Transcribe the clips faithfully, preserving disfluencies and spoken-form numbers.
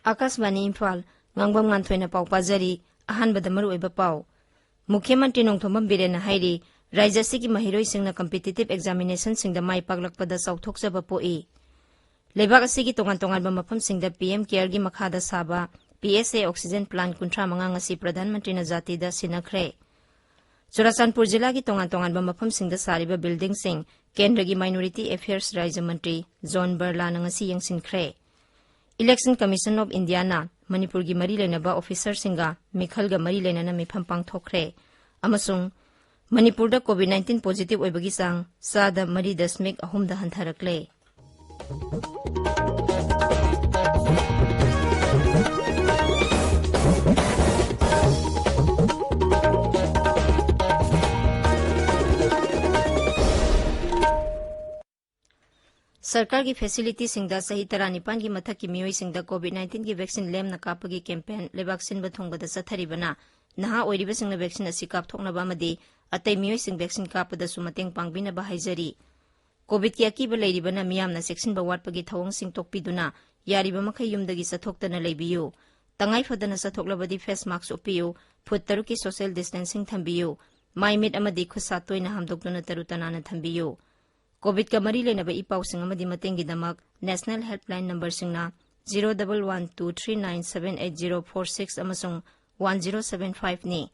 ꯑꯥꯀꯥꯁꯕꯥꯅꯤ ꯏꯝꯐꯥꯜ, ꯉꯥꯡꯕꯝ ꯉꯥꯟꯊꯣꯏꯅ ꯄꯥꯎ ꯄꯥꯖꯔꯤ꯫ ꯑꯍꯥꯟꯕꯗ ꯃꯔꯨꯑꯣꯏꯕ ꯄꯥꯎ꯫ ꯃꯨꯈ꯭ꯌ ꯃꯟꯇ꯭ꯔꯤ ꯅꯣꯡꯊꯣꯝꯕꯝ ꯕꯤꯔꯦꯟꯅ ꯍꯥꯏꯔꯤ, ꯔꯥꯖ꯭ꯌ ꯑꯁꯤꯒꯤ ꯃꯍꯩꯔꯣꯏꯁꯤꯡꯅ competitive examinationꯁꯤꯡꯗ ꯃꯥꯏ ꯄꯥꯛꯂꯛꯄꯗ ꯆꯥꯎꯊꯣꯛꯆꯕ ꯄꯣꯛꯏ꯫ ꯂꯩꯕꯥꯛ ꯑꯁꯤꯒꯤ ꯇꯣꯉꯥꯟ ꯇꯣꯉꯥꯟꯕ ꯃꯐꯝꯁꯤꯡꯗ PM CAREꯒꯤ ꯃꯈꯥꯗ ꯁꯥꯕ PSA oxygen plant ꯀꯨꯟꯊ꯭ꯔꯥ ꯃꯉꯥ ꯉꯁꯤ ꯄ꯭ꯔꯙꯥꯟ ꯃꯟꯇ꯭ꯔꯤꯅ ꯖꯥꯇꯤꯗ ꯁꯤꯟꯅꯈ꯭ꯔꯦ꯫ ꯆꯨꯔꯥꯆꯥꯟꯄꯨꯔ ꯖꯤꯂꯥꯒꯤ ꯇꯣꯉꯥꯟ ꯇꯣꯉꯥꯟꯕ ꯃꯐꯝꯁꯤꯡꯗ ꯁꯥꯔꯤꯕ buildingꯁꯤꯡ ꯀꯦꯟꯗ꯭ꯔꯒꯤ Minority Affairs ꯔꯥꯖ꯭ꯌ ꯃꯟꯇ꯭ꯔꯤ ꯖꯣꯟ ꯕꯔꯂꯥꯅ ꯉꯁꯤ ꯌꯦꯡꯁꯤꯟꯈ꯭ꯔꯦ꯫ Election Commission of Indiaꯅ ꯃꯅꯤꯄꯨꯔꯒꯤ ꯃꯔꯤ ꯂꯩꯅꯕ officerꯁꯤꯡꯒ ꯃꯤꯈꯜꯒ ꯃꯔꯤ ꯂꯩꯅꯅ ꯃꯤꯐꯝ ꯄꯥꯡꯊꯣꯛꯈ꯭ꯔꯦ꯫ ꯑꯃꯁꯨꯡ ꯃꯅꯤꯄꯨꯔꯗ COVID nineteen positive ꯑꯣꯏꯕꯒꯤ ꯆꯥꯡ ꯆꯥꯗ ꯃꯔꯤ ꯗꯁꯃꯤꯛ ꯑꯍꯨꯝꯗ ꯍꯟꯊꯔꯛꯂꯦ꯫ ꯁꯔꯀꯥꯔꯒꯤ facilityꯁꯤꯡꯗ ꯆꯍꯤ ꯇꯔꯥꯅꯤꯄꯥꯟꯒꯤ ꯃꯊꯛꯀꯤ ꯃꯤꯑꯣꯏꯁꯤꯡꯗ COVID nineteenꯒꯤ vaccine ꯂꯦꯝꯅ ꯀꯥꯞꯄꯒꯤ campaign ꯂꯩꯕꯥꯛ ꯁꯤꯟꯕ ꯊꯨꯡꯕꯗ ꯆꯠꯊꯔꯤꯕꯅ ꯅꯍꯥ ꯑꯣꯏꯔꯤꯕꯁꯤꯡꯅ vaccine ꯑꯁꯤ ꯀꯥꯞꯊꯣꯛꯅꯕ ꯑꯃꯗꯤ ꯑꯇꯩ ꯃꯤꯑꯣꯏꯁꯤꯡ vaccine ꯀꯥꯞꯄꯗꯁꯨ ꯃꯇꯦꯡ ꯄꯥꯡꯕꯤꯅꯕ ꯍꯥꯏꯖꯔꯤ꯫ COVIDꯀꯤ ꯑꯀꯤꯕ ꯂꯩꯔꯤꯕꯅ ꯃꯤꯌꯥꯝꯅ ꯆꯦꯛꯁꯤꯟꯕ ꯋꯥꯠꯄꯒꯤ ꯊꯧꯑꯣꯡꯁꯤꯡ ꯇꯣꯛꯄꯤꯗꯨꯅ ꯌꯥꯔꯤꯕ ꯃꯈꯩ ꯌꯨꯝꯗꯒꯤ ꯆꯠꯊꯣꯛꯇꯅ ꯂꯩꯕꯤꯌꯨ꯫ ꯇꯉꯥꯏ ꯐꯗꯅ ꯆꯠꯊꯣꯛꯂꯕꯗꯤ face mask ꯎꯞꯄꯤꯌꯨ, ꯐꯨꯠ ꯇꯔꯨꯛꯀꯤ social distancing ꯊꯝꯕꯤꯌꯨ꯫ ꯃꯥꯏ ꯃꯤꯠ ꯑꯃꯗꯤ ꯈꯨꯠ ꯁꯥ ꯇꯣꯏꯅ ꯍꯥꯝꯗꯣꯛꯇꯨꯅ ꯇꯔꯨ ꯇꯅꯥꯟꯅ ꯊꯝꯕꯤꯌꯨ꯫ COVIDꯀ ꯃꯔꯤ ꯂꯩꯅꯕ ꯏ ꯄꯥꯎꯁꯤꯡ ꯑꯃꯗꯤ ꯃꯇꯦꯡꯒꯤꯗꯃꯛ National Helpline numberꯁꯤꯡꯅ zero double one two three nine seven eight zero four six ꯑꯃꯁꯨꯡ one zero seven fiveꯅꯤ꯫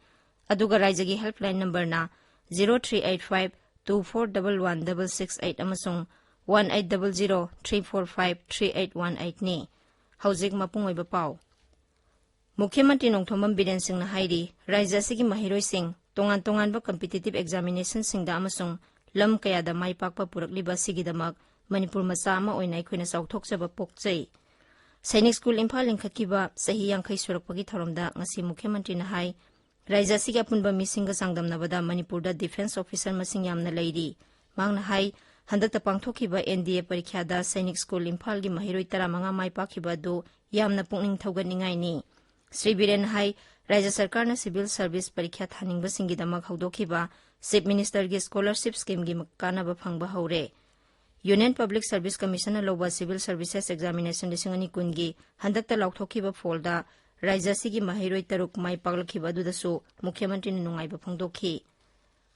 ꯑꯗꯨꯒ ꯔꯥꯏꯖꯒꯤ helpline numberꯅ zero three eight five two four double one double six eight ꯑꯃꯁꯨꯡ one eight double zero three four five three eight one eightꯅꯤ꯫ ꯍꯧꯖꯤꯛ ꯃꯄꯨꯡ ꯑꯣꯏꯕ ꯄꯥꯎ꯫ ꯃꯨꯈ꯭ꯌ ꯃꯟꯇ꯭ꯔꯤ ꯅꯣꯡꯊꯣꯝꯕꯝ ꯕꯤꯔꯦꯟ ꯁꯤꯡꯅ ꯍꯥꯏꯔꯤ, ꯔꯥꯏꯖ ꯑꯁꯤꯒꯤ ꯃꯍꯩꯔꯣꯏꯁꯤꯡ ꯇꯣꯉꯥꯟ ꯇꯣꯉꯥꯟꯕ competitive examinationꯁꯤꯡꯗ ꯑꯃꯁꯨꯡ ꯂꯝ ꯀꯌꯥꯗ ꯃꯥꯏ ꯄꯥꯛꯄ ꯄꯨꯔꯛꯂꯤꯕ ꯑꯁꯤꯒꯤꯗꯃꯛ ꯃꯅꯤꯄꯨꯔ ꯃꯆꯥ ꯑꯃ ꯑꯣꯏꯅ ꯑꯩꯈꯣꯏꯅ ꯆꯥꯎꯊꯣꯛꯆꯕ ꯄꯣꯛꯆꯩ꯫ ꯁꯩꯅꯤꯛ ꯁ꯭ꯀꯨꯜ ꯏꯝꯐꯥꯜ ꯂꯤꯡꯈꯠꯈꯤꯕ ꯆꯍꯤ ꯌꯥꯡꯈꯩ ꯁꯨꯔꯛꯄꯒꯤ ꯊꯧꯔꯝꯗ ꯉꯁꯤ ꯃꯨꯈ꯭ꯌ ꯃꯟꯇ꯭ꯔꯤꯅ ꯍꯥꯏ, ꯔꯥꯏꯖ ꯑꯁꯤꯒꯤ ꯑꯄꯨꯟꯕ ꯃꯤꯁꯤꯡꯒ ꯆꯥꯡꯗꯝꯅꯕꯗ ꯃꯅꯤꯄꯨꯔꯗ defence officer ꯃꯁꯤꯡ ꯌꯥꯝꯅ ꯂꯩꯔꯤ꯫ ꯃꯍꯥꯛꯅ ꯍꯥꯏ, ꯍꯟꯗꯛꯇ ꯄꯥꯡꯊꯣꯛꯈꯤꯕ NDA ꯄꯔꯤꯈ꯭ꯌꯥꯗ ꯁꯩꯅꯤꯛ ꯁ꯭ꯀꯨꯜ ꯏꯝꯐꯥꯜꯒꯤ ꯃꯍꯩꯔꯣꯏ ꯇꯔꯥꯃꯉꯥ ꯃꯥꯏ ꯄꯥꯛꯈꯤꯕ ꯑꯗꯨ ꯌꯥꯝꯅ ꯄꯨꯛꯅꯤꯡ ꯊꯧꯒꯠꯅꯤꯡꯉꯥꯏꯅꯤ꯫ ꯁ꯭ꯔꯤ ꯕꯤꯔꯦꯟꯅ ꯍꯥꯏ, ꯔꯥꯏꯖ ꯁꯔꯀꯥꯔꯅ civil service ꯄꯔꯤꯈ꯭ꯌꯥ ꯊꯥꯅꯤꯡꯕꯁꯤꯡꯒꯤꯗꯃꯛ ꯍꯧꯗꯣꯛꯈꯤꯕ Chief Ministerꯒꯤ scholarship schemeꯒꯤ ꯀꯥꯟꯅꯕ ꯐꯪꯕ ꯍꯧꯔꯦ꯫ Union Public Service Commissionꯅ ꯂꯧꯕ Civil Services Examination ꯂꯤꯁꯤꯡ ꯑꯅꯤ ꯀꯨꯟꯒꯤ ꯍꯟꯗꯛꯇ ꯂꯥꯎꯊꯣꯛꯈꯤꯕ ꯐꯣꯜꯗ ꯔꯥꯖ꯭ꯌ ꯑꯁꯤꯒꯤ ꯃꯍꯩꯔꯣꯏ ꯇꯔꯨꯛ ꯃꯥꯏ ꯄꯥꯛꯂꯛꯈꯤꯕ ꯑꯗꯨꯗꯁꯨ ꯃꯨꯈ꯭ꯌ ꯃꯟꯇ꯭ꯔꯤꯅ ꯅꯨꯡꯉꯥꯏꯕ ꯐꯣꯡꯗꯣꯛꯈꯤ꯫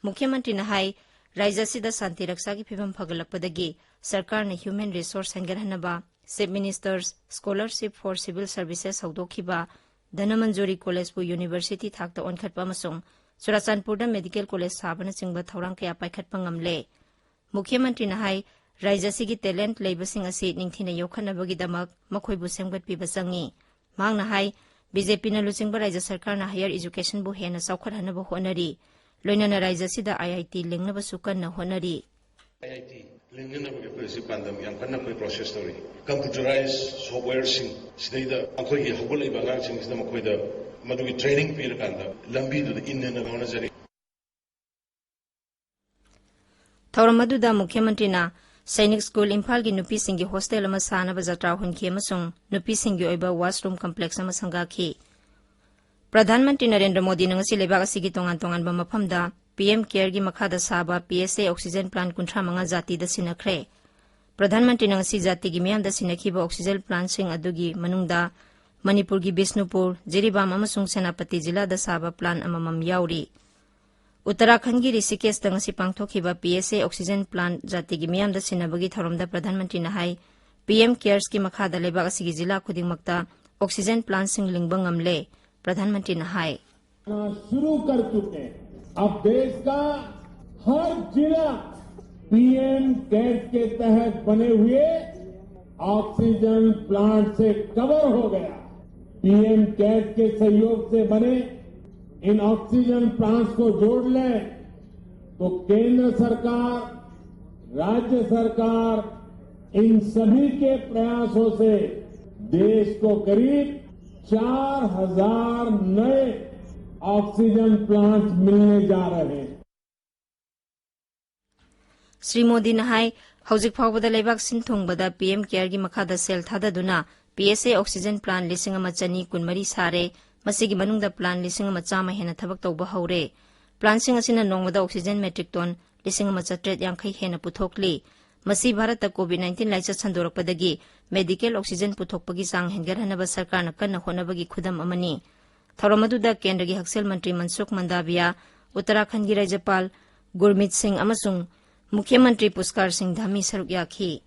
ꯃꯨꯈ꯭ꯌ ꯃꯟꯇ꯭ꯔꯤꯅ ꯍꯥꯏ, ꯔꯥꯖ꯭ꯌ ꯑꯁꯤꯗ ꯁꯥꯟꯇꯤ ꯔꯛꯁꯥꯒꯤ ꯐꯤꯕꯝ ꯐꯒꯠꯂꯛꯄꯗꯒꯤ ꯁꯔꯀꯥꯔꯅ human resource ꯍꯦꯟꯒꯠꯍꯟꯅꯕ, Chief Minister's Scholarship for Civil Services ꯍꯧꯗꯣꯛꯈꯤꯕ, ꯙꯅꯃꯟꯖꯨꯔꯤ ꯀꯣꯂꯦꯖꯄꯨ ꯌꯨꯅꯤꯚꯔꯁꯤꯇꯤ ꯊꯥꯛꯇ ꯑꯣꯟꯈꯠꯄ ꯑꯃꯁꯨꯡ ꯆꯨꯔꯥꯆꯥꯟꯄꯨꯔꯗ ꯃꯦꯗꯤꯀꯦꯜ ꯀꯣꯂꯦꯖ ꯁꯥꯕꯅꯆꯤꯡꯕ ꯊꯧꯔꯥꯡ ꯀꯌꯥ ꯄꯥꯏꯈꯠꯄ ꯉꯝꯂꯦ꯫ ꯃꯨꯈ꯭ꯌ ꯃꯟꯇ꯭ꯔꯤꯅ ꯍꯥꯏ, ꯔꯥꯖ꯭ꯌ ꯑꯁꯤꯒꯤ talent ꯂꯩꯕꯁꯤꯡ ꯑꯁꯤ ꯅꯤꯡꯊꯤꯅ ꯌꯣꯛꯈꯠꯅꯕꯒꯤꯗꯃꯛ ꯃꯈꯣꯏꯕꯨ ꯁꯦꯝꯒꯠꯄꯤꯕ ꯆꯪꯏ꯫ ꯃꯍꯥꯛꯅ ꯍꯥꯏ, BJPꯅ ꯂꯨꯆꯤꯡꯕ ꯔꯥꯖ꯭ꯌ ꯁꯔꯀꯥꯔꯅ higher educationꯕꯨ ꯍꯦꯟꯅ ꯆꯥꯎꯈꯠꯍꯟꯅꯕ ꯍꯣꯠꯅꯔꯤ꯫ ꯂꯣꯏꯅꯅ ꯔꯥꯖ꯭ꯌ ꯑꯁꯤꯗ IIT ꯂꯤꯡꯅꯕꯁꯨ ꯀꯟꯅ ꯍꯣꯠꯅꯔꯤ꯫ IIT ꯂꯤꯡꯅꯅꯕꯒꯤ ꯑꯩꯈꯣꯏ ꯍꯧꯖꯤꯛ ꯄꯥꯟꯗꯝ ꯌꯥꯝ ꯀꯟꯅ ꯑꯩꯈꯣꯏ process ꯇꯧꯔꯤ꯫ Computerized softwareꯁꯤꯡ ꯁꯤꯗꯩꯗ ꯑꯩꯈꯣꯏꯒꯤ ꯍꯧꯒꯠꯂꯛꯏꯕ ꯑꯉꯥꯡꯁꯤꯡꯁꯤꯗ ꯃꯈꯣꯏꯗ ꯃꯗꯨꯒꯤ training ꯄꯤꯔꯀꯥꯟꯗ ꯂꯝꯕꯤꯗꯨꯗ ꯏꯟꯅꯅꯕ ꯍꯣꯠꯅꯖꯔꯤ꯫ ꯊꯧꯔꯝ ꯑꯗꯨꯗ ꯃꯨꯈ꯭ꯌ ꯃꯟꯇ꯭ꯔꯤꯅ ꯁꯩꯅꯤꯛ ꯁ꯭ꯀꯨꯜ ꯏꯝꯐꯥꯜꯒꯤ ꯅꯨꯄꯤꯁꯤꯡꯒꯤ hostel ꯑꯃ ꯁꯥꯅꯕ ꯖꯇ꯭ꯔꯥ ꯍꯨꯟꯈꯤ ꯑꯃꯁꯨꯡ ꯅꯨꯄꯤꯁꯤꯡꯒꯤ ꯑꯣꯏꯕ washroom complex ꯑꯃ ꯁꯪꯒꯥꯈꯤ꯫ ꯄ꯭ꯔꯙꯥꯟ ꯃꯟꯇ꯭ꯔꯤ ꯅꯔꯦꯟꯗ꯭ꯔ ꯃꯣꯗꯤꯅ ꯉꯁꯤ ꯂꯩꯕꯥꯛ ꯑꯁꯤꯒꯤ ꯇꯣꯉꯥꯟ ꯇꯣꯉꯥꯟꯕ ꯃꯐꯝꯗ PM CAREꯒꯤ ꯃꯈꯥꯗ ꯁꯥꯕ PSA oxygen plant ꯀꯨꯟꯊ꯭ꯔꯥ ꯃꯉꯥ ꯖꯥꯇꯤꯗ ꯁꯤꯟꯅꯈ꯭ꯔꯦ꯫ ꯄ꯭ꯔꯙꯥꯟ ꯃꯟꯇ꯭ꯔꯤꯅ ꯉꯁꯤ ꯖꯥꯇꯤꯒꯤ ꯃꯤꯌꯥꯝꯗ ꯁꯤꯟꯅꯈꯤꯕ oxygen plantꯁꯤꯡ ꯑꯗꯨꯒꯤ ꯃꯅꯨꯡꯗ ꯃꯅꯤꯄꯨꯔꯒꯤ ꯕꯤꯁꯅꯨꯄꯨꯔ, ꯖꯤꯔꯤꯕꯥꯝ ꯑꯃꯁꯨꯡ ꯁꯦꯅꯥꯄꯇꯤ ꯖꯤꯂꯥꯗ ꯁꯥꯕ plant ꯑꯃꯃꯝ ꯌꯥꯎꯔꯤ꯫ ꯎꯠꯇꯔꯥꯈꯟꯗꯒꯤ ꯔꯤꯁꯤꯀꯦꯁꯇ ꯉꯁꯤ ꯄꯥꯡꯊꯣꯛꯈꯤꯕ PSA oxygen plant ꯖꯥꯇꯤꯒꯤ ꯃꯤꯌꯥꯝꯗ ꯁꯤꯟꯅꯕꯒꯤ ꯊꯧꯔꯝꯗ ꯄ꯭ꯔꯙꯥꯟ ꯃꯟꯇ꯭ꯔꯤꯅ ꯍꯥꯏ, PM CAREꯁꯀꯤ ꯃꯈꯥꯗ ꯂꯩꯕꯥꯛ ꯑꯁꯤꯒꯤ ꯖꯤꯂꯥ ꯈꯨꯗꯤꯡꯃꯛꯇ oxygen plantꯁꯤꯡ ꯂꯤꯡꯕ ꯉꯝꯂꯦ꯫ ꯄ꯭ꯔꯙꯥꯟ ꯃꯟꯇ꯭ꯔꯤꯅ ꯍꯥꯏ, शुरू कर चुके हैं। अब देश का हर जिला PM CARES के तहत बने हुए oxygen plant से cover हो गया। PM CARES के सहयोग से बने इन oxygen plants को जोड़ लें तो केंद्र सरकार, राज्य सरकार, इन सभी के प्रयासों से देश को करीब चार हज़ार नए oxygen plants मिलने जा रहे हैं। ꯁ꯭ꯔꯤ ꯃꯣꯗꯤꯅ ꯍꯥꯏ, ꯍꯧꯖꯤꯛ ꯐꯥꯎꯕꯗ ꯂꯩꯕꯥꯛ ꯁꯤꯟ ꯊꯨꯡꯕꯗ PM CAREꯒꯤ ꯃꯈꯥꯗ ꯁꯦꯜ ꯊꯥꯗꯗꯨꯅ PSA oxygen plant ꯂꯤꯁꯤꯡ ꯑꯃ ꯆꯅꯤ ꯀꯨꯟꯃꯔꯤ ꯁꯥꯔꯦ꯫ ꯃꯁꯤꯒꯤ ꯃꯅꯨꯡꯗ plant ꯂꯤꯁꯤꯡ ꯑꯃ ꯆꯥꯝꯃ ꯍꯦꯟꯅ ꯊꯕꯛ ꯇꯧꯕ ꯍꯧꯔꯦ꯫ Plantꯁꯤꯡ ꯑꯁꯤꯅ ꯅꯣꯡꯃꯗ oxygen metric ton ꯂꯤꯁꯤꯡ ꯑꯃ ꯆꯥꯇ꯭ꯔꯦꯠ ꯌꯥꯡꯈꯩ ꯍꯦꯟꯅ ꯄꯨꯊꯣꯛꯂꯤ꯫ ꯃꯁꯤ ꯚꯥꯔꯠꯇ COVID nineteen ꯂꯥꯏꯆꯠ ꯁꯟꯗꯣꯔꯛꯄꯗꯒꯤ medical oxygen ꯄꯨꯊꯣꯛꯄꯒꯤ ꯆꯥꯡ ꯍꯦꯟꯒꯠꯍꯟꯅꯕ ꯁꯔꯀꯥꯔꯅ ꯀꯟꯅ ꯍꯣꯠꯅꯕꯒꯤ ꯈꯨꯗꯝ ꯑꯃꯅꯤ꯫ ꯊꯧꯔꯝ ꯑꯗꯨꯗ ꯀꯦꯟꯗ꯭ꯔꯒꯤ ꯍꯛꯁꯦꯜ ꯃꯟꯇ꯭ꯔꯤ ꯃꯟꯁꯨꯈ ꯃꯟꯗꯥꯕꯤꯌꯥ, ꯎꯠꯇꯔꯥꯈꯟꯗꯒꯤ ꯔꯥꯖ꯭ꯌꯄꯥꯜ ꯒꯨꯔꯃꯤꯠ ꯁꯤꯡ ꯑꯃꯁꯨꯡ ꯃꯨꯈ꯭ꯌ ꯃꯟꯇ꯭ꯔꯤ ꯄꯨꯁꯀꯥꯔ ꯁꯤꯡ ꯙꯥꯃꯤ ꯁꯔꯨꯛ ꯌꯥꯈꯤ꯫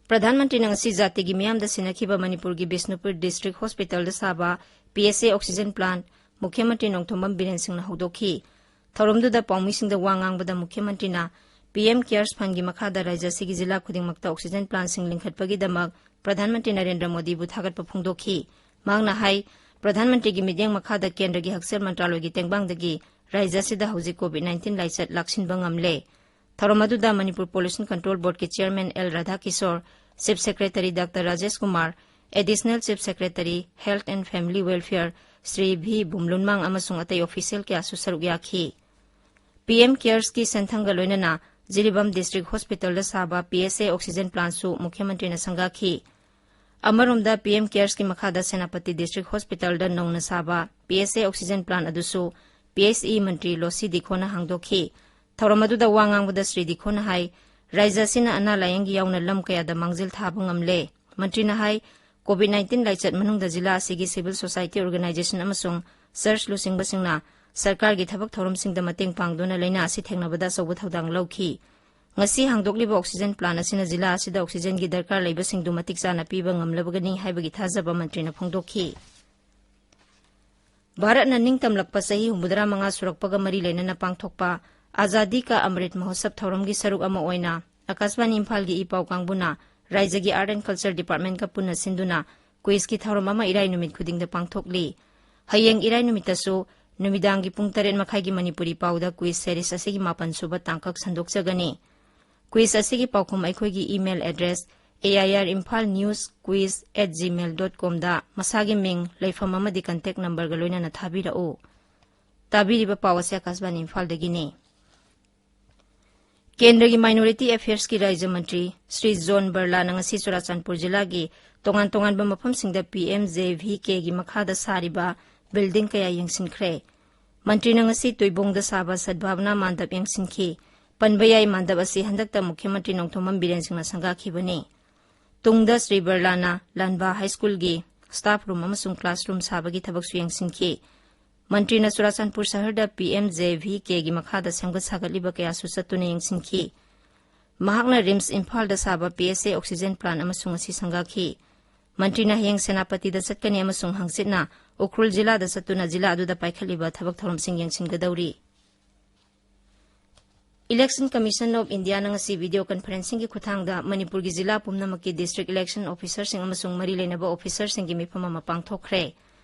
ꯄ꯭ꯔꯙꯥꯟ ꯃꯟꯇ꯭ꯔꯤꯅ ꯉꯁꯤ ꯖꯥꯇꯤꯒꯤ ꯃꯤꯌꯥꯝꯗ ꯁꯤꯟꯅꯈꯤꯕ ꯃꯅꯤꯄꯨꯔꯒꯤ ꯕꯤꯁꯅꯨꯄꯨꯔ district hospitalꯗ ꯁꯥꯕ PSA oxygen plant ꯃꯨꯈ꯭ꯌ ꯃꯟꯇ꯭ꯔꯤ ꯅꯣꯡꯊꯣꯝꯕꯝ ꯕꯤꯔꯦꯟ ꯁꯤꯡꯅ ꯍꯧꯗꯣꯛꯈꯤ꯫ ꯊꯧꯔꯝꯗꯨꯗ ꯄꯥꯎꯃꯤꯁꯤꯡꯗ ꯋꯥ ꯉꯥꯡꯕꯗ ꯃꯨꯈ꯭ꯌ ꯃꯟꯇ꯭ꯔꯤꯅ PM cares fundꯒꯤ ꯃꯈꯥꯗ ꯔꯥꯖ꯭ꯌ ꯑꯁꯤꯒꯤ ꯖꯤꯂꯥ ꯈꯨꯗꯤꯡꯃꯛꯇ oxygen plantꯁꯤꯡ ꯂꯤꯡꯈꯠꯄꯒꯤꯗꯃꯛ ꯄ꯭ꯔꯙꯥꯟ ꯃꯟꯇ꯭ꯔꯤ ꯅꯔꯦꯟꯗ꯭ꯔ ꯃꯣꯗꯤꯕꯨ ꯊꯥꯒꯠꯄ ꯐꯣꯡꯗꯣꯛꯈꯤ꯫ ꯃꯍꯥꯛꯅ ꯍꯥꯏ, ꯄ꯭ꯔꯙꯥꯟ ꯃꯟꯇ꯭ꯔꯤꯒꯤ ꯃꯤꯠꯌꯦꯡ ꯃꯈꯥꯗ ꯀꯦꯟꯗ꯭ꯔꯒꯤ ꯍꯛꯁꯦꯜ ꯃꯟꯇ꯭ꯔꯥꯂꯣꯏꯒꯤ ꯇꯦꯡꯕꯥꯡꯗꯒꯤ ꯔꯥꯖ꯭ꯌ ꯑꯁꯤꯗ ꯍꯧꯖꯤꯛ COVID nineteen ꯂꯥꯏꯆꯠ ꯂꯥꯛꯁꯤꯟꯕ ꯉꯝꯂꯦ꯫ ꯊꯧꯔꯝ ꯑꯗꯨꯗ ꯃꯅꯤꯄꯨꯔ Pollution Control Boardꯀꯤ chairman L Radhakishore, chief secretary Dr Rajesh Kumar, additional chief secretary Health and Family Welfare Shri V Bumlunmang ꯑꯃꯁꯨꯡ ꯑꯇꯩ official ꯀꯌꯥꯁꯨ ꯁꯔꯨꯛ ꯌꯥꯈꯤ꯫ PM caresꯀꯤ ꯁꯦꯟꯊꯪꯒ ꯂꯣꯏꯅꯅ ꯖꯤꯔꯤꯕꯥꯝ district hospitalꯗ ꯁꯥꯕ PSA oxygen plantꯁꯨ ꯃꯨꯈ꯭ꯌ ꯃꯟꯇ꯭ꯔꯤꯅ ꯁꯪꯒꯥꯈꯤ꯫ ꯑꯃꯔꯣꯝꯗ PM caresꯀꯤ ꯃꯈꯥꯗ ꯁꯦꯅꯥꯄꯇꯤ district hospitalꯗ ꯅꯧꯅ ꯁꯥꯕ PSA oxygen plant ꯑꯗꯨꯁꯨ PHE ꯃꯟꯇ꯭ꯔꯤ ꯂꯣꯁꯤ ꯗꯤꯈꯣꯅ ꯍꯥꯡꯗꯣꯛꯈꯤ꯫ ꯊꯧꯔꯝ ꯑꯗꯨꯗ ꯋꯥ ꯉꯥꯡꯕꯗ ꯁ꯭ꯔꯤ ꯗꯤꯈꯣꯅ ꯍꯥꯏ, ꯔꯥꯖ꯭ꯌ ꯑꯁꯤꯅ ꯑꯅꯥ ꯂꯥꯌꯦꯡꯒꯤ ꯌꯥꯎꯅ ꯂꯝ ꯀꯌꯥꯗ ꯃꯥꯡꯖꯤꯜ ꯊꯥꯕ ꯉꯝꯂꯦ꯫ ꯃꯟꯇ꯭ꯔꯤꯅ ꯍꯥꯏ, COVID nineteen ꯂꯥꯏꯆꯠ ꯃꯅꯨꯡꯗ ꯖꯤꯂꯥ ꯑꯁꯤꯒꯤ civil society organization ꯑꯃꯁꯨꯡ church ꯂꯨꯆꯤꯡꯕꯁꯤꯡꯅ ꯁꯔꯀꯥꯔꯒꯤ ꯊꯕꯛ ꯊꯧꯔꯝꯁꯤꯡꯗ ꯃꯇꯦꯡ ꯄꯥꯡꯗꯨꯅ ꯂꯥꯏꯅꯥ ꯑꯁꯤ ꯊꯦꯡꯅꯕꯗ ꯑꯆꯧꯕ ꯊꯧꯗꯥꯡ ꯂꯧꯈꯤ꯫ ꯉꯁꯤ ꯍꯥꯡꯗꯣꯛꯂꯤꯕ oxygen plant ꯑꯁꯤꯅ ꯖꯤꯂꯥ ꯑꯁꯤꯗ oxygenꯒꯤ ꯗꯔꯀꯥꯔ ꯂꯩꯕꯁꯤꯡꯗꯨ ꯃꯇꯤꯛ ꯆꯥꯅ ꯄꯤꯕ ꯉꯝꯂꯕꯒꯅꯤ ꯍꯥꯏꯕꯒꯤ ꯊꯥꯖꯕ ꯃꯟꯇ꯭ꯔꯤꯅ ꯐꯣꯡꯗꯣꯛꯈꯤ꯫ ꯚꯥꯔꯠꯅ ꯅꯤꯡꯇꯝꯂꯛꯄ ꯆꯍꯤ ꯍꯨꯝꯐꯨꯇꯔꯥ ꯃꯉꯥ ꯁꯨꯔꯛꯄꯒ ꯃꯔꯤ ꯂꯩꯅꯅ ꯄꯥꯡꯊꯣꯛꯄ ꯑꯖꯥꯗꯤ ꯀꯥ ꯑꯃ꯭ꯔꯤꯠ ꯃꯍꯣꯠꯁꯕ ꯊꯧꯔꯝꯒꯤ ꯁꯔꯨꯛ ꯑꯃ ꯑꯣꯏꯅ ꯑꯀꯥꯁꯕꯥꯅꯤ ꯏꯝꯐꯥꯜꯒꯤ ꯏ ꯄꯥꯎ ꯀꯥꯡꯕꯨꯅ ꯔꯥꯖ꯭ꯌꯒꯤ Art and Culture Departmentꯀ ꯄꯨꯟꯅ ꯁꯤꯟꯗꯨꯅ quizꯀꯤ ꯊꯧꯔꯝ ꯑꯃ ꯏꯔꯥꯏ ꯅꯨꯃꯤꯠ ꯈꯨꯗꯤꯡꯗ ꯄꯥꯡꯊꯣꯛꯂꯤ꯫ ꯍꯌꯦꯡ ꯏꯔꯥꯏ ꯅꯨꯃꯤꯠꯇꯁꯨ ꯅꯨꯃꯤꯗꯥꯡꯒꯤ ꯄꯨꯡ ꯇꯔꯦꯠ ꯃꯈꯥꯏꯒꯤ ꯃꯅꯤꯄꯨꯔꯤ ꯄꯥꯎꯗ quiz series ꯑꯁꯤꯒꯤ ꯃꯥꯄꯟ ꯁꯨꯕ ꯇꯥꯡꯀꯛ ꯁꯟꯗꯣꯛꯆꯒꯅꯤ꯫ Quiz ꯑꯁꯤꯒꯤ ꯄꯥꯎꯈꯨꯝ ꯑꯩꯈꯣꯏꯒꯤ email address air imphal news quiz at gmail dot comꯗ ꯃꯁꯥꯒꯤ ꯃꯤꯡ, ꯂꯩꯐꯝ ꯑꯃꯗꯤ contact numberꯒ ꯂꯣꯏꯅꯅ ꯊꯥꯕꯤꯔꯛꯎ꯫ ꯇꯥꯕꯤꯔꯤꯕ ꯄꯥꯎ ꯑꯁꯤ ꯑꯀꯥꯁꯕꯥꯅꯤ ꯏꯝꯐꯥꯜꯗꯒꯤꯅꯤ꯫ ꯀꯦꯟꯗ꯭ꯔꯒꯤ Minority Affairsꯀꯤ ꯔꯥꯖ꯭ꯌ ꯃꯟꯇ꯭ꯔꯤ ꯁ꯭ꯔꯤ ꯖꯣꯟ ꯕꯔꯂꯥꯅ ꯉꯁꯤ ꯆꯨꯔꯥꯆꯥꯟꯄꯨꯔ ꯖꯤꯂꯥꯒꯤ ꯇꯣꯉꯥꯟ ꯇꯣꯉꯥꯟꯕ ꯃꯐꯝꯁꯤꯡꯗ PMJVKꯒꯤ ꯃꯈꯥꯗ ꯁꯥꯔꯤꯕ building ꯀꯌꯥ ꯌꯦꯡꯁꯤꯟꯈ꯭ꯔꯦ꯫ ꯃꯟꯇ꯭ꯔꯤꯅ ꯉꯁꯤ ꯇꯨꯏꯕꯣꯡꯗ ꯁꯥꯕ ꯁꯗꯚꯥꯕꯅꯥ ꯃꯥꯟꯗꯞ ꯌꯦꯡꯁꯤꯟꯈꯤ꯫ ꯄꯟꯕ ꯌꯥꯏ, ꯃꯥꯟꯗꯞ ꯑꯁꯤ ꯍꯟꯗꯛꯇ ꯃꯨꯈ꯭ꯌ ꯃꯟꯇ꯭ꯔꯤ ꯅꯣꯡꯊꯣꯝꯕꯝ ꯕꯤꯔꯦꯟ ꯁꯤꯡꯅ ꯁꯪꯒꯥꯈꯤꯕꯅꯤ꯫ ꯇꯨꯡꯗ ꯁ꯭ꯔꯤ ꯕꯔꯂꯥꯅ ꯂꯥꯟꯚꯥ ꯍꯥꯏ ꯁ꯭ꯀꯨꯜꯒꯤ staff room ꯑꯃꯁꯨꯡ classroom ꯁꯥꯕꯒꯤ ꯊꯕꯛꯁꯨ ꯌꯦꯡꯁꯤꯟꯈꯤ꯫ ꯃꯟꯇ꯭ꯔꯤꯅ ꯆꯨꯔꯥꯆꯥꯟꯄꯨꯔ ꯁꯍꯔꯗ ꯄꯤ ꯑꯦꯝ ꯖꯦ ꯚꯤ ꯀꯦꯒꯤ ꯃꯈꯥꯗ ꯁꯦꯝꯒꯠ ꯁꯥꯒꯠꯂꯤꯕ ꯀꯌꯥꯁꯨ ꯆꯠꯇꯨꯅ ꯌꯦꯡꯁꯤꯟꯈꯤ꯫ ꯃꯍꯥꯛꯅ ꯔꯤꯝꯁ ꯏꯝꯐꯥꯜꯗ ꯁꯥꯕ ꯄꯤ ꯑꯦꯁ ꯑꯦ oxygen plant ꯑꯃꯁꯨ ꯉꯁꯤ ꯁꯪꯒꯥꯈꯤ꯫ ꯃꯟꯇ꯭ꯔꯤꯅ ꯍꯌꯦꯡ ꯁꯦꯅꯥꯄꯇꯤꯗ ꯆꯠꯀꯅꯤ ꯑꯃꯁꯨꯡ ꯍꯪꯆꯤꯠꯅ ꯎꯈ꯭ꯔꯨꯜ ꯖꯤꯂꯥꯗ ꯆꯠꯇꯨꯅ ꯖꯤꯂꯥ ꯑꯗꯨꯗ ꯄꯥꯏꯈꯠꯂꯤꯕ ꯊꯕꯛ ꯊꯧꯔꯝꯁꯤꯡ ꯌꯦꯡꯁꯤꯟꯒꯗꯧꯔꯤ꯫ Election Commission of Indiaꯅ ꯉꯁꯤ video conferencingꯒꯤ ꯈꯨꯠꯊꯥꯡꯗ ꯃꯅꯤꯄꯨꯔꯒꯤ ꯖꯤꯂꯥ ꯄꯨꯝꯅꯃꯛꯀꯤ district election officerꯁꯤꯡ ꯑꯃꯁꯨꯡ ꯃꯔꯤ ꯂꯩꯅꯕ officerꯁꯤꯡꯒꯤ ꯃꯤꯐꯝ ꯑꯃ ꯄꯥꯡꯊꯣꯛꯈ꯭ꯔꯦ꯫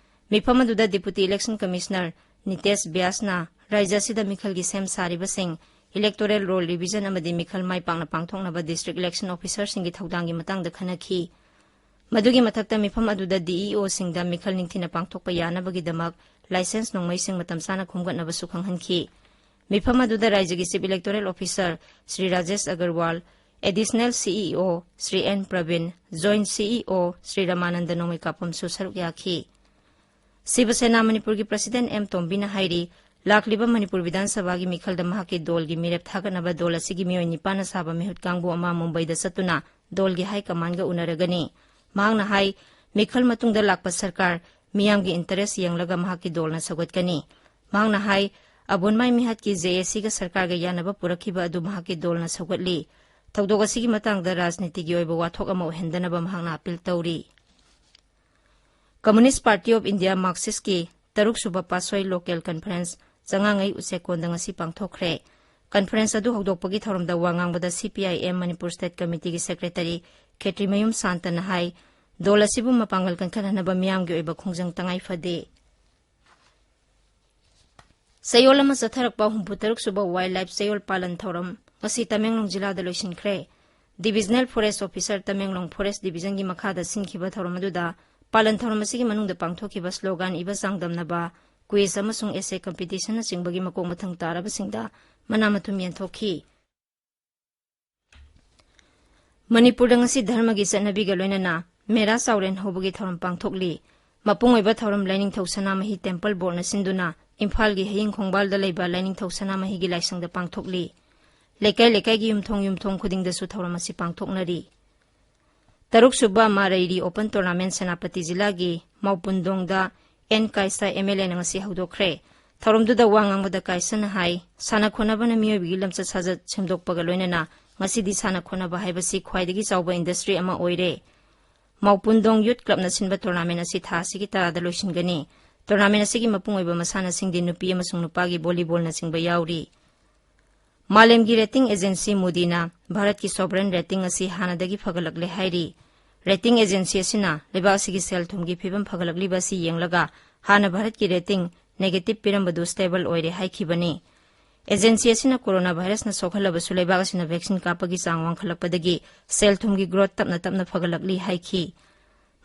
ꯃꯤꯐꯝ ꯑꯗꯨꯗ Deputy Election Commissioner ꯅꯤꯇꯦꯁ ꯕ꯭ꯌꯥꯁꯅ ꯔꯥꯖ꯭ꯌ ꯑꯁꯤꯗ ꯃꯤꯈꯜꯒꯤ ꯁꯦꯝ ꯁꯥꯔꯤꯕꯁꯤꯡ, electoral roll revision ꯑꯃꯗꯤ ꯃꯤꯈꯜ ꯃꯥꯏ ꯄꯥꯛꯅ ꯄꯥꯡꯊꯣꯛꯅꯕ district election officerꯁꯤꯡꯒꯤ ꯊꯧꯗꯥꯡꯒꯤ ꯃꯇꯥꯡꯗ ꯈꯟꯅꯈꯤ꯫ ꯃꯗꯨꯒꯤ ꯃꯊꯛꯇ ꯃꯤꯐꯝ ꯑꯗꯨꯗ D E Oꯁꯤꯡꯗ ꯃꯤꯈꯜ ꯅꯤꯡꯊꯤꯅ ꯄꯥꯡꯊꯣꯛꯄ ꯌꯥꯅꯕꯒꯤꯗꯃꯛ license ꯅꯣꯡꯃꯩꯁꯤꯡ ꯃꯇꯝ ꯆꯥꯅ ꯈꯣꯝꯒꯠꯅꯕꯁꯨ ꯈꯪꯍꯟꯈꯤ꯫ ꯃꯤꯐꯝ ꯑꯗꯨꯗ ꯔꯥꯖ꯭ꯌꯒꯤ Chief Electoral Officer Shri Rajesh Agarwal, Additional C E O Shri N Prabin, Joint C E O Shri Ramananda ꯅꯣꯡꯃꯩꯀꯥꯄꯝꯁꯨ ꯁꯔꯨꯛ ꯌꯥꯈꯤ꯫ ꯁꯤꯕ ꯁꯦꯅꯥ ꯃꯅꯤꯄꯨꯔꯒꯤ President ꯑꯦꯝ ꯇꯣꯝꯕꯤꯅ ꯍꯥꯏꯔꯤ, ꯂꯥꯛꯂꯤꯕ ꯃꯅꯤꯄꯨꯔ ꯕꯤꯙꯥꯟ ꯁꯚꯥꯒꯤ ꯃꯤꯈꯜꯗ ꯃꯍꯥꯛꯀꯤ ꯗꯣꯜꯒꯤ ꯃꯤꯔꯦꯞ ꯊꯥꯒꯠꯅꯕ ꯗꯣꯜ ꯑꯁꯤꯒꯤ ꯃꯤꯑꯣꯏ ꯅꯤꯄꯥꯟꯅ ꯁꯥꯕ ꯃꯤꯍꯨꯠ ꯀꯥꯡꯕꯨ ꯑꯃ ꯃꯨꯝꯕꯩꯗ ꯆꯠꯇꯨꯅ ꯗꯣꯜꯒꯤ high commandꯒ ꯎꯅꯔꯒꯅꯤ꯫ ꯃꯍꯥꯛꯅ ꯍꯥꯏ, ꯃꯤꯈꯜ ꯃꯇꯨꯡꯗ ꯂꯥꯛꯄ ꯁꯔꯀꯥꯔ ꯃꯤꯌꯥꯝꯒꯤ interest ꯌꯦꯡꯂꯒ ꯃꯍꯥꯛꯀꯤ ꯗꯣꯜꯅ ꯁꯧꯒꯠꯀꯅꯤ꯫ ꯃꯍꯥꯛꯅ ꯍꯥꯏ, ꯑꯕꯨꯟꯃꯥꯏ ꯃꯤꯍꯠꯀꯤ J A Cꯒ ꯁꯔꯀꯥꯔꯒ ꯌꯥꯅꯕ ꯄꯨꯔꯛꯈꯤꯕ ꯑꯗꯨ ꯃꯍꯥꯛꯀꯤ ꯗꯣꯜꯅ ꯁꯧꯒꯠꯂꯤ꯫ ꯊꯧꯗꯣꯛ ꯑꯁꯤꯒꯤ ꯃꯇꯥꯡꯗ ꯔꯥꯖꯅꯤꯇꯤꯒꯤ ꯑꯣꯏꯕ ꯋꯥꯊꯣꯛ ꯑꯃ ꯑꯣꯏꯍꯟꯗꯅꯕ ꯃꯍꯥꯛꯅ appeal ꯇꯧꯔꯤ꯫ Communist Party of India Marxistꯀꯤ ꯇꯔꯨꯛ ꯁꯨꯕ ꯄꯥꯠꯁꯣꯏ Local Conference ꯆꯉꯥꯡꯉꯩ ꯎꯆꯦꯛꯀꯣꯟꯗ ꯉꯁꯤ ꯄꯥꯡꯊꯣꯛꯈ꯭ꯔꯦ꯫ Conference ꯑꯗꯨ ꯍꯧꯗꯣꯛꯄꯒꯤ ꯊꯧꯔꯝꯗ ꯋꯥ ꯉꯥꯡꯕꯗ C P I M Manipur State Committeeꯒꯤ Secretary ꯈꯦꯇ꯭ꯔꯤꯃꯌꯨꯝ ꯁꯥꯟꯇꯅ ꯍꯥꯏ, ꯗꯣꯜ ꯑꯁꯤꯕꯨ ꯃꯄꯥꯡꯒꯜ ꯀꯟꯈꯠꯍꯟꯅꯕ ꯃꯤꯌꯥꯝꯒꯤ ꯑꯣꯏꯕ ꯈꯣꯡꯖꯪ ꯇꯉꯥꯏ ꯐꯗꯦ꯫ ꯆꯌꯣꯜ ꯑꯃ ꯆꯠꯊꯔꯛꯄ ꯍꯨꯝꯐꯨ ꯇꯔꯨꯛ ꯁꯨꯕ Wildlife ꯆꯌꯣꯜ ꯄꯥꯂꯟ ꯊꯧꯔꯝ ꯉꯁꯤ ꯇꯃꯦꯡꯂꯣꯡ ꯖꯤꯂꯥꯗ ꯂꯣꯏꯁꯤꯟꯈ꯭ꯔꯦ꯫ Divisional Forest Officer Tamenglong Forest Divisionꯒꯤ ꯃꯈꯥꯗ ꯁꯤꯟꯈꯤꯕ ꯊꯧꯔꯝ ꯑꯗꯨꯗ ꯄꯥꯂꯟ ꯊꯧꯔꯝ ꯑꯁꯤꯒꯤ ꯃꯅꯨꯡꯗ ꯄꯥꯡꯊꯣꯛꯈꯤꯕ slogan ꯏꯕ ꯆꯥꯡꯗꯝꯅꯕ, quiz ꯑꯃꯁꯨꯡ essay competitionꯅꯆꯤꯡꯕꯒꯤ ꯃꯀꯣꯛ ꯃꯊꯪ ꯇꯥꯔꯕꯁꯤꯡꯗ ꯃꯅꯥ ꯃꯊꯨꯝ ꯌꯦꯟꯊꯣꯛꯈꯤ꯫ ꯃꯅꯤꯄꯨꯔꯗ ꯉꯁꯤ ꯙꯔꯃꯒꯤ ꯆꯠꯅꯕꯤꯒ ꯂꯣꯏꯅꯅ ꯃꯦꯔꯥ ꯆꯥꯎꯔꯦꯟ ꯍꯧꯕꯒꯤ ꯊꯧꯔꯝ ꯄꯥꯡꯊꯣꯛꯂꯤ꯫ ꯃꯄꯨꯡ ꯑꯣꯏꯕ ꯊꯧꯔꯝ ꯂꯥꯏꯅꯤꯡꯊꯧ ꯁꯅꯥꯃꯍꯤ Temple Boardꯅ ꯁꯤꯟꯗꯨꯅ ꯏꯝꯐꯥꯜꯒꯤ ꯍꯌꯤꯡ ꯈꯣꯡꯕꯥꯜꯗ ꯂꯩꯕ ꯂꯥꯏꯅꯤꯡꯊꯧ ꯁꯅꯥꯃꯍꯤꯒꯤ ꯂꯥꯏꯁꯪꯗ ꯄꯥꯡꯊꯣꯛꯂꯤ꯫ ꯂꯩꯀꯥꯏ ꯂꯩꯀꯥꯏꯒꯤ ꯌꯨꯝꯊꯣꯡ ꯌꯨꯝꯊꯣꯡ ꯈꯨꯗꯤꯡꯗꯁꯨ ꯊꯧꯔꯝ ꯑꯁꯤ ꯄꯥꯡꯊꯣꯛꯅꯔꯤ꯫ ꯇꯔꯨꯛꯁꯨꯕ ꯃꯥꯔꯩꯔꯤ ꯑꯣꯄꯟ ꯇꯣꯔꯅꯥꯃꯦꯟ ꯁꯦꯅꯥꯄꯇꯤ ꯖꯤꯂꯥꯒꯤ ꯃꯥꯎꯄꯨꯟꯗꯣꯡꯗ ꯑꯦꯟ ꯀꯥꯏꯁꯥ ꯑꯦꯝ ꯑꯦꯜ ꯑꯦꯅ ꯉꯁꯤ ꯍꯧꯗꯣꯛꯈ꯭ꯔꯦ꯫ ꯊꯧꯔꯝꯗꯨꯗ ꯋꯥ ꯉꯥꯡꯕꯗ ꯀꯥꯏꯁꯥꯅ ꯍꯥꯏ, ꯁꯥꯟꯅ ꯈꯣꯠꯅꯕꯅ ꯃꯤꯑꯣꯏꯕꯒꯤ ꯂꯝꯆꯠ ꯁꯥꯖꯠ ꯁꯦꯝꯗꯣꯛꯄꯒ ꯂꯣꯏꯅꯅ ꯉꯁꯤꯗꯤ ꯁꯥꯟꯅ ꯈꯣꯠꯅꯕ ꯍꯥꯏꯕꯁꯤ ꯈ꯭ꯋꯥꯏꯗꯒꯤ ꯆꯥꯎꯕ ꯏꯟꯗꯁꯇ꯭ꯔꯤ ꯑꯃ ꯑꯣꯏꯔꯦ꯫ ꯃꯥꯎꯄꯨꯟꯗꯣꯡ ꯌꯨꯠ ꯀ꯭ꯂꯕꯅ ꯁꯤꯟꯕ ꯇꯣꯔꯅꯥꯃꯦꯟ ꯑꯁꯤ ꯊꯥ ꯑꯁꯤꯒꯤ ꯇꯔꯥꯗ ꯂꯣꯏꯁꯤꯟꯒꯅꯤ꯫ ꯇꯣꯔꯅꯥꯃꯦꯟ ꯑꯁꯤꯒꯤ ꯃꯄꯨꯡ ꯑꯣꯏꯕ ꯃꯁꯥꯟꯅꯁꯤꯡꯗꯤ ꯅꯨꯄꯤ ꯑꯃꯁꯨꯡ ꯅꯨꯄꯥꯒꯤ ꯚꯣꯂꯤꯕꯣꯜꯅꯆꯤꯡꯕ ꯌꯥꯎꯔꯤ꯫ ꯃꯥꯂꯦꯝꯒꯤ ꯔꯦꯇꯤꯡ ꯑꯦꯖꯦꯟꯁꯤ ꯃꯨꯗꯤꯅ ꯚꯥꯔꯠꯀꯤ ꯁꯣꯚꯔꯦꯟ ꯔꯦꯇꯤꯡ ꯑꯁꯤ ꯍꯥꯟꯅꯗꯒꯤ ꯐꯒꯠꯂꯛꯂꯦ ꯍꯥꯏꯔꯤ꯫ ꯔꯦꯇꯤꯡ ꯑꯦꯖꯦꯟꯁꯤ ꯑꯁꯤꯅ ꯂꯩꯕꯥꯛ ꯑꯁꯤꯒꯤ ꯁꯦꯜ ꯊꯨꯝꯒꯤ ꯐꯤꯕꯝ ꯐꯒꯠꯂꯛꯂꯤꯕ ꯑꯁꯤ ꯌꯦꯡꯂꯒ ꯍꯥꯟꯅ ꯚꯥꯔꯠꯀꯤ ꯔꯦꯇꯤꯡ ꯅꯦꯒꯦꯇꯤꯚ ꯄꯤꯔꯝꯕꯗꯨ ꯁ꯭ꯇꯦꯕꯜ ꯑꯣꯏꯔꯦ ꯍꯥꯏꯈꯤꯕꯅꯤ꯫ ꯑꯦꯖꯦꯟꯁꯤ ꯑꯁꯤꯅ ꯀꯣꯔꯣꯅꯥ ꯚꯥꯏꯔꯁꯅ ꯁꯣꯛꯍꯜꯂꯕꯁꯨ ꯂꯩꯕꯥꯛ ꯑꯁꯤꯅ ꯚꯦꯛꯁꯤꯟ ꯀꯥꯞꯄꯒꯤ ꯆꯥꯡ ꯋꯥꯡꯈꯠꯂꯛꯄꯗꯒꯤ ꯁꯦꯜ ꯊꯨꯝꯒꯤ ꯒ꯭ꯔꯣꯊ ꯇꯞꯅ ꯇꯞꯅ ꯐꯒꯠꯂꯛꯂꯤ ꯍꯥꯏꯈꯤ꯫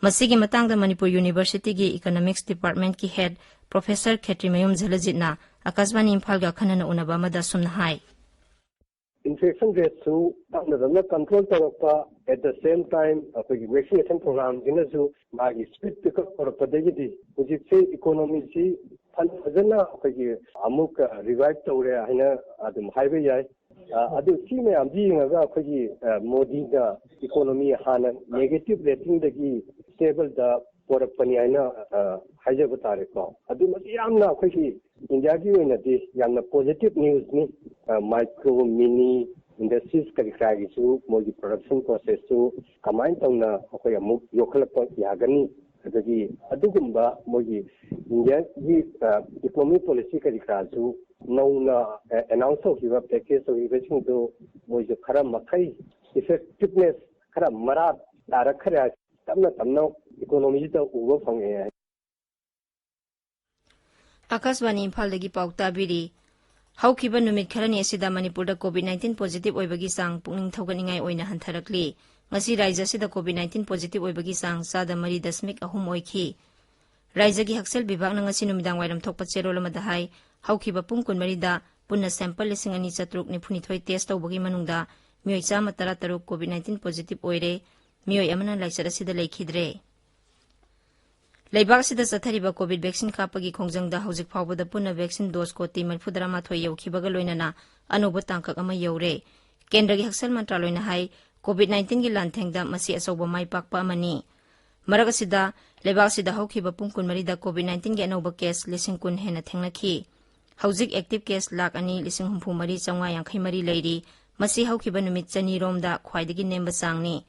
ꯃꯁꯤꯒꯤ ꯃꯇꯥꯡꯗ ꯃꯅꯤꯄꯨꯔ ꯌꯨꯅꯤꯚꯔꯁꯤꯇꯤꯒꯤ ꯏꯀꯣꯅꯣꯃꯤꯛꯁ ꯗꯤꯄꯥꯔꯠꯃꯦꯟꯠꯀꯤ ꯍꯦꯗ ꯄ꯭ꯔꯣꯐꯦꯁꯔ ꯈꯦꯇ꯭ꯔꯤꯃꯌꯨꯝ ꯖꯂꯖꯤꯠꯅ ꯑꯥꯀꯥꯁꯕꯥꯅꯤ ꯏꯝꯐꯥꯜꯒ ꯑꯈꯟꯅꯅ ꯎꯅꯕ ꯑꯃꯗ ꯑꯁꯨꯝꯅ ꯍꯥꯏ꯫ Infection rateꯁꯨ ꯇꯞꯅ ꯇꯞꯅ control ꯇꯧꯔꯛꯄ, at the same time ꯑꯩꯈꯣꯏꯒꯤ vaccination programꯁꯤꯅꯁꯨ ꯃꯥꯒꯤ speed pick up ꯇꯧꯔꯛꯄꯗꯒꯤꯗꯤ ꯍꯧꯖꯤꯛꯁꯦ economyꯁꯤ ꯐꯅ ꯐꯖꯅ ꯑꯩꯈꯣꯏꯒꯤ ꯑꯃꯨꯛ revive ꯇꯧꯔꯦ ꯍꯥꯏꯅ ꯑꯗꯨꯝ ꯍꯥꯏꯕ ꯌꯥꯏ꯫ ꯑ, ꯑꯗꯨ ꯁꯤ ꯃꯌꯥꯝꯁꯤ ꯌꯦꯡꯉꯒ ꯑꯩꯈꯣꯏꯒꯤ, ꯑ, ꯃꯣꯗꯤꯅ economy ꯍꯥꯟꯅ negative ratingꯗꯒꯤ stableꯗ ꯄꯣꯔꯛꯄꯅꯤ ꯍꯥꯏꯅ, ꯑ, ꯍꯥꯏꯖꯕ ꯇꯥꯔꯦꯀꯣ꯫ ꯑꯗꯨ ꯃꯁꯤ ꯌꯥꯝꯅ ꯑꯩꯈꯣꯏꯒꯤ ꯏꯟꯗꯤꯌꯥꯒꯤ ꯑꯣꯏꯅꯗꯤ ꯌꯥꯝꯅ positive newsꯅꯤ꯫ ꯑ, micro, mini industries ꯀꯔꯤ ꯀꯔꯥꯒꯤꯁꯨ ꯃꯣꯏꯒꯤ production processꯁꯨ ꯀꯃꯥꯏꯅ ꯇꯧꯅ ꯑꯩꯈꯣꯏ ꯑꯃꯨꯛ ꯌꯣꯛꯈꯠꯂꯛꯄ ꯌꯥꯒꯅꯤ, ꯑꯗꯒꯤ ꯑꯗꯨꯒꯨꯝꯕ ꯃꯣꯏꯒꯤ ꯏꯟꯗꯤꯌꯥꯒꯤ, ꯑ, economy policy ꯀꯔꯤ ꯀꯔꯥꯁꯨ ꯅꯧꯅ, ꯑ, announce ꯇꯧꯈꯤꯕ, package ꯇꯧꯈꯤꯕꯁꯤꯡꯗꯨ ꯃꯣꯏꯁꯨ ꯈꯔ ꯃꯈꯩ effectiveness ꯈꯔ ꯃꯔꯥ ꯇꯥꯔꯛꯈ꯭ꯔꯦ꯫ ꯇꯞꯅ ꯇꯞꯅ economyꯁꯤꯗ ꯎꯕ ꯐꯪꯉꯛꯑꯦ꯫ ꯑꯥꯀꯥꯁꯕꯥꯅꯤ ꯏꯝꯐꯥꯜꯗꯒꯤ ꯄꯥꯎ ꯇꯥꯕꯤꯔꯤ꯫ ꯍꯧꯈꯤꯕ ꯅꯨꯃꯤꯠ ꯈꯔꯅꯤ ꯑꯁꯤꯗ ꯃꯅꯤꯄꯨꯔꯗ COVID nineteen positive ꯑꯣꯏꯕꯒꯤ ꯆꯥꯡ ꯄꯨꯛꯅꯤꯡ ꯊꯧꯒꯠꯅꯤꯡꯉꯥꯏ ꯑꯣꯏꯅ ꯍꯟꯊꯔꯛꯂꯤ꯫ ꯉꯁꯤ ꯔꯥꯖ꯭ꯌ ꯑꯁꯤꯗ COVID nineteen positive ꯑꯣꯏꯕꯒꯤ ꯆꯥꯡ ꯆꯥꯗ ꯃꯔꯤ ꯗꯁꯃꯤꯛ ꯑꯍꯨꯝ ꯑꯣꯏꯈꯤ꯫ ꯔꯥꯖ꯭ꯌꯒꯤ ꯍꯛꯁꯦꯜ ꯕꯤꯚꯥꯒꯅ ꯉꯁꯤ ꯅꯨꯃꯤꯗꯥꯡ ꯋꯥꯏꯔꯝ ꯊꯣꯛꯄ ꯆꯦꯔꯣꯜ ꯑꯃꯗ ꯍꯥꯏ, ꯍꯧꯈꯤꯕ ꯄꯨꯡ ꯀꯨꯟꯃꯔꯤꯗ ꯄꯨꯟꯅ sample ꯂꯤꯁꯤꯡ ꯑꯅꯤ ꯆꯥꯇ꯭ꯔꯨꯛ ꯅꯤꯐꯨꯅꯤꯊꯣꯏ test ꯇꯧꯕꯒꯤ ꯃꯅꯨꯡꯗ ꯃꯤꯑꯣꯏ ꯆꯥꯝꯃ ꯇꯔꯥꯇꯔꯨꯛ COVID nineteen positive ꯑꯣꯏꯔꯦ꯫ ꯃꯤꯑꯣꯏ ꯑꯃꯅ ꯂꯥꯏꯆꯠ ꯑꯁꯤꯗ ꯂꯩꯈꯤꯗ꯭ꯔꯦ꯫ ꯂꯩꯕꯥꯛ ꯑꯁꯤꯗ ꯆꯠꯊꯔꯤꯕ ꯀꯣꯚꯤꯗ ꯚꯦꯛꯁꯤꯟ ꯀꯥꯞꯄꯒꯤ ꯈꯣꯡꯖꯪꯗ ꯍꯧꯖꯤꯛ ꯐꯥꯎꯕꯗ ꯄꯨꯟꯅ ꯚꯦꯛꯁꯤꯟ ꯗꯣꯁ ꯀꯣꯇꯤ ꯃꯔꯤꯐꯨꯇꯔꯥ ꯃꯥꯊꯣꯏ ꯌꯧꯈꯤꯕꯒ ꯂꯣꯏꯅꯅ ꯑꯅꯧꯕ ꯇꯥꯡꯀꯛ ꯑꯃ ꯌꯧꯔꯦ꯫ ꯀꯦꯟꯗ꯭ꯔꯒꯤ ꯍꯛꯁꯦꯜ ꯃꯟꯇ꯭ꯔꯥꯂꯣꯏꯅ ꯍꯥꯏ, ꯀꯣꯚꯤꯗ ꯅꯥꯏꯟꯇꯤꯟꯒꯤ ꯂꯥꯟꯊꯦꯡꯗ ꯃꯁꯤ ꯑꯆꯧꯕ ꯃꯥꯏ ꯄꯥꯛꯄ ꯑꯃꯅꯤ꯫ ꯃꯔꯛ ꯑꯁꯤꯗ, ꯂꯩꯕꯥꯛ ꯑꯁꯤꯗ ꯍꯧꯈꯤꯕ ꯄꯨꯡ ꯀꯨꯟꯃꯔꯤꯗ ꯀꯣꯚꯤꯗ ꯅꯥꯏꯟꯇꯤꯟꯒꯤ ꯑꯅꯧꯕ ꯀꯦꯁ ꯂꯤꯁꯤꯡ ꯀꯨꯟ ꯍꯦꯟꯅ ꯊꯦꯡꯅꯈꯤ꯫ ꯍꯧꯖꯤꯛ ꯑꯦꯛꯇꯤꯚ ꯀꯦꯁ ꯂꯥꯈ ꯑꯅꯤ ꯂꯤꯁꯤꯡ ꯍꯨꯝꯐꯨ ꯃꯔꯤ ꯆꯥꯝꯃꯉꯥ ꯌꯥꯡꯈꯩ ꯃꯔꯤ ꯂꯩꯔꯤ꯫ ꯃꯁꯤ ꯍꯧꯈꯤꯕ ꯅꯨꯃꯤꯠ ꯆꯅꯤꯔꯣꯝꯗ ꯈ꯭ꯋꯥꯏꯗꯒꯤ ꯅꯦꯝꯕ ꯆꯥꯡꯅꯤ꯫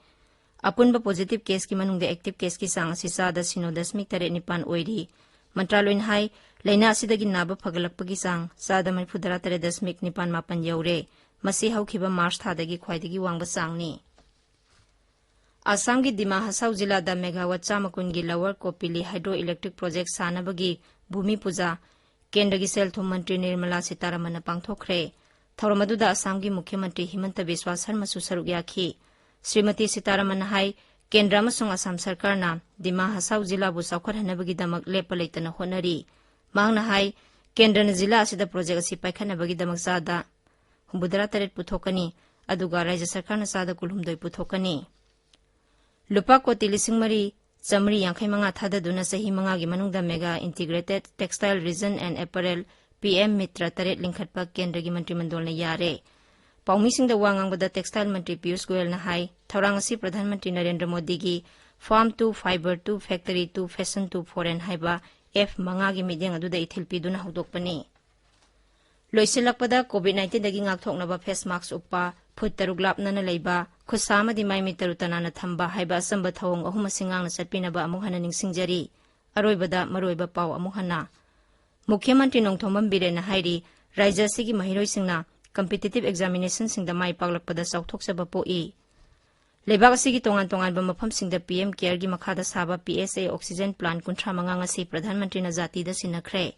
ꯑꯄꯨꯟꯕ ꯄꯣꯖꯤꯇꯤꯚ ꯀꯦꯁꯀꯤ ꯃꯅꯨꯡꯗ ꯑꯦꯛꯇꯤꯚ ꯀꯦꯁꯀꯤ ꯆꯥꯡ ꯑꯁꯤ ꯆꯥꯗ ꯁꯤꯅꯣ ꯗꯁꯃꯤꯛ ꯇꯔꯦꯠ ꯅꯤꯄꯥꯟ ꯑꯣꯏꯔꯤ꯫ ꯃꯟꯇ꯭ꯔꯥꯂꯣꯏꯅ ꯍꯥꯏ, ꯂꯥꯏꯅꯥ ꯑꯁꯤꯗꯒꯤ ꯅꯥꯕ ꯐꯒꯠꯂꯛꯄꯒꯤ ꯆꯥꯡ ꯆꯥꯗ ꯃꯔꯤꯐꯨꯇꯔꯥ ꯇꯔꯦꯠ ꯗꯁꯃꯤꯛ ꯅꯤꯄꯥꯟ ꯃꯥꯄꯟ ꯌꯧꯔꯦ꯫ ꯃꯁꯤ ꯍꯧꯈꯤꯕ ꯃꯥꯔꯆ ꯊꯥꯗꯒꯤ ꯈ꯭ꯋꯥꯏꯗꯒꯤ ꯋꯥꯡꯕ ꯆꯥꯡꯅꯤ꯫ ꯑꯁꯥꯝꯒꯤ ꯗꯤꯃꯥ ꯍꯁꯥꯎ ꯖꯤꯂꯥꯗ ꯃꯦꯒꯥꯋꯥꯠ ꯆꯥꯝꯃ ꯀꯨꯟꯒꯤ ꯂꯋꯔ ꯀꯣꯄꯤꯂꯤ ꯍꯥꯏꯗ꯭ꯔꯣ ꯏꯂꯦꯛꯇ꯭ꯔꯤꯛ ꯄ꯭ꯔꯣꯖꯦꯛ ꯁꯥꯅꯕꯒꯤ ꯚꯨꯃꯤ ꯄꯨꯖꯥ ꯀꯦꯟꯗ꯭ꯔꯒꯤ ꯁꯦꯜ ꯊꯨꯝ ꯃꯟꯇ꯭ꯔꯤ ꯅꯤꯔꯃꯂꯥ ꯁꯤꯇꯥꯔꯥꯃꯟꯅ ꯄꯥꯡꯊꯣꯛꯈ꯭ꯔꯦ꯫ ꯊꯧꯔꯝ ꯑꯗꯨꯗ ꯑꯁꯥꯝꯒꯤ ꯃꯨꯈ꯭ꯌ ꯃꯟꯇ꯭ꯔꯤ ꯍꯤꯃꯟꯇ ꯕꯤꯁ꯭ꯋꯥ ꯁꯔꯃꯁꯨ ꯁꯔꯨꯛ ꯌꯥꯈꯤ꯫ ꯁ꯭ꯔꯤꯃꯇꯤ ꯁꯤꯇꯥꯔꯥꯃꯟꯅ ꯍꯥꯏ, ꯀꯦꯟꯗ꯭ꯔ ꯑꯃꯁꯨꯡ ꯑꯁꯥꯝ ꯁꯔꯀꯥꯔꯅ ꯗꯤꯃꯥ ꯍꯁꯥꯎ ꯖꯤꯂꯥꯕꯨ ꯆꯥꯎꯈꯠꯍꯟꯅꯕꯒꯤꯗꯃꯛ ꯂꯦꯞꯄ ꯂꯩꯇꯅ ꯍꯣꯠꯅꯔꯤ꯫ ꯃꯍꯥꯛꯅ ꯍꯥꯏ, ꯀꯦꯟꯗ꯭ꯔꯅ ꯖꯤꯂꯥ ꯑꯁꯤꯗ ꯄ꯭ꯔꯣꯖꯦꯛ ꯑꯁꯤ ꯄꯥꯏꯈꯠꯅꯕꯒꯤꯗꯃꯛ ꯆꯥꯗ ꯍꯨꯝꯐꯨꯇꯔꯥ ꯇꯔꯦꯠ ꯄꯨꯊꯣꯛꯀꯅꯤ, ꯑꯗꯨꯒ ꯔꯥꯖ꯭ꯌ ꯁꯔꯀꯥꯔꯅ ꯆꯥꯗ ꯀꯨꯟꯍꯨꯝꯗꯣꯏ ꯄꯨꯊꯣꯛꯀꯅꯤ꯫ ꯂꯨꯄꯥ ꯀꯣꯇꯤ ꯂꯤꯁꯤꯡ ꯃꯔꯤ ꯆꯥꯃꯔꯤ ꯌꯥꯡꯈꯩ ꯃꯉꯥ ꯊꯥꯗꯗꯨꯅ ꯆꯍꯤ ꯃꯉꯥꯒꯤ ꯃꯅꯨꯡꯗ Mega Integrated Textile Region and Apparel P M Mitra ꯇꯔꯦꯠ ꯂꯤꯡꯈꯠꯄ ꯀꯦꯟꯗ꯭ꯔꯒꯤ ꯃꯟꯇ꯭ꯔꯤ ꯃꯟꯗꯣꯜꯅ ꯌꯥꯔꯦ꯫ ꯄꯥꯎꯃꯤꯁꯤꯡꯗ ꯋꯥ ꯉꯥꯡꯕꯗ ꯇꯦꯛꯁꯇꯥꯏꯜ ꯃꯟꯇ꯭ꯔꯤ ꯄꯤꯌꯨꯁ ꯒꯣꯌꯜꯅ ꯍꯥꯏ, ꯊꯧꯔꯥꯡ ꯑꯁꯤ ꯄ꯭ꯔꯙꯥꯟ ꯃꯟꯇ꯭ꯔꯤ ꯅꯔꯦꯟꯗ꯭ꯔ ꯃꯣꯗꯤꯒꯤ Farm to Fiber to Factory to Fashion to Foreign ꯍꯥꯏꯕ ꯑꯦꯐ ꯃꯉꯥꯒꯤ ꯃꯤꯠꯌꯦꯡ ꯑꯗꯨꯗ ꯏꯊꯤꯜ ꯄꯤꯗꯨꯅ ꯍꯧꯗꯣꯛꯄꯅꯤ꯫ ꯂꯣꯏꯁꯤꯜꯂꯛꯄꯗ, ꯀꯣꯚꯤꯗ ꯅꯥꯏꯟꯇꯤꯟꯗꯒꯤ ꯉꯥꯛꯊꯣꯛꯅꯕ ꯐꯦꯁ ꯃꯥꯛꯁ ꯎꯞꯄ, ꯐꯨꯠ ꯇꯔꯨꯛ ꯂꯥꯞꯅꯅ ꯂꯩꯕ, ꯈꯨꯠꯁꯥ ꯑꯃꯗꯤ ꯃꯥꯏ ꯃꯤꯠ ꯇꯔꯨ ꯇꯅꯥꯟꯅ ꯊꯝꯕ ꯍꯥꯏꯕ ꯑꯆꯝꯕ ꯊꯧꯑꯣꯡ ꯑꯍꯨꯝ ꯑꯁꯤ ꯉꯥꯛꯅ ꯆꯠꯄꯤꯅꯕ ꯑꯃꯨꯛ ꯍꯟꯅ ꯅꯤꯡꯁꯤꯡꯖꯔꯤ꯫ ꯑꯔꯣꯏꯕꯗ ꯃꯔꯨꯑꯣꯏꯕ ꯄꯥꯎ ꯑꯃꯨꯛ ꯍꯟꯅ꯫ ꯃꯨꯈ꯭ꯌ ꯃꯟꯇ꯭ꯔꯤ ꯅꯣꯡꯊꯣꯝꯕꯝ ꯕꯤꯔꯦꯟꯅ ꯍꯥꯏꯔꯤ, ꯔꯥꯖ꯭ꯌ ꯑꯁꯤꯒꯤ ꯃꯍꯩꯔꯣꯏꯁꯤꯡꯅ ꯀꯝꯄꯤꯇꯤꯇꯤꯚ ꯑꯦꯛꯖꯥꯃꯤꯅꯦꯁꯟꯁꯤꯡꯗ ꯃꯥꯏ ꯄꯥꯛꯂꯛꯄꯗ ꯆꯥꯎꯊꯣꯛꯆꯕ ꯄꯣꯛꯏ꯫ ꯂꯩꯕꯥꯛ ꯑꯁꯤꯒꯤ ꯇꯣꯉꯥꯟ ꯇꯣꯉꯥꯟꯕ ꯃꯐꯝꯁꯤꯡꯗ P M ꯀꯦꯌꯔꯒꯤ ꯃꯈꯥꯗ ꯁꯥꯕ P S A oxygen plan ꯀꯨꯟꯊ꯭ꯔꯥ ꯃꯉꯥ ꯉꯁꯤ ꯄ꯭ꯔꯙꯥꯟ ꯃꯟꯇ꯭ꯔꯤꯅ ꯖꯥꯇꯤꯗ ꯁꯤꯟꯅꯈ꯭ꯔꯦ꯫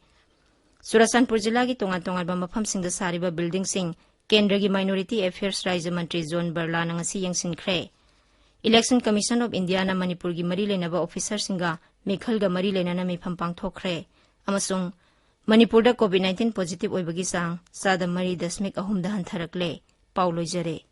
ꯆꯨꯔꯥꯆꯥꯟꯄꯨꯔ ꯖꯤꯂꯥꯒꯤ ꯇꯣꯉꯥꯟ ꯇꯣꯉꯥꯟꯕ ꯃꯐꯝꯁꯤꯡꯗ ꯁꯥꯔꯤꯕ ꯕꯤꯜꯗꯤꯡꯁꯤꯡ ꯀꯦꯟꯗ꯭ꯔꯒꯤ ꯃꯥꯏꯅꯣꯔꯤꯇꯤ ꯑꯦꯐꯤꯌꯔꯁ ꯔꯥꯖ꯭ꯌ ꯃꯟꯇ꯭ꯔꯤ ꯖꯣꯟ ꯕꯔꯂꯥꯅ ꯉꯁꯤ ꯌꯦꯡꯁꯤꯟꯈ꯭ꯔꯦ꯫ Election Commission of Indiaꯅ ꯃꯅꯤꯄꯨꯔꯒꯤ ꯃꯔꯤ ꯂꯩꯅꯕ ꯑꯣꯐꯤꯁꯔꯁꯤꯡꯒ ꯃꯤꯈꯜꯒ ꯃꯔꯤ ꯂꯩꯅꯅ ꯃꯤꯐꯝ ꯄꯥꯡꯊꯣꯛꯈ꯭ꯔꯦ꯫ ꯑꯃꯁꯨꯡ ꯃꯅꯤꯄꯨꯔꯗ ꯀꯣꯚꯤꯗ ꯅꯥꯏꯟꯇꯤꯟ ꯄꯣꯖꯤꯇꯤꯚ ꯑꯣꯏꯕꯒꯤ ꯆꯥꯡ ꯆꯥꯗ ꯃꯔꯤ ꯗꯁꯃꯤꯛ ꯑꯍꯨꯝꯗ ꯍꯟꯊꯔꯛꯂꯦ꯫ ꯄꯥꯎ ꯂꯣꯏꯖꯔꯦ꯫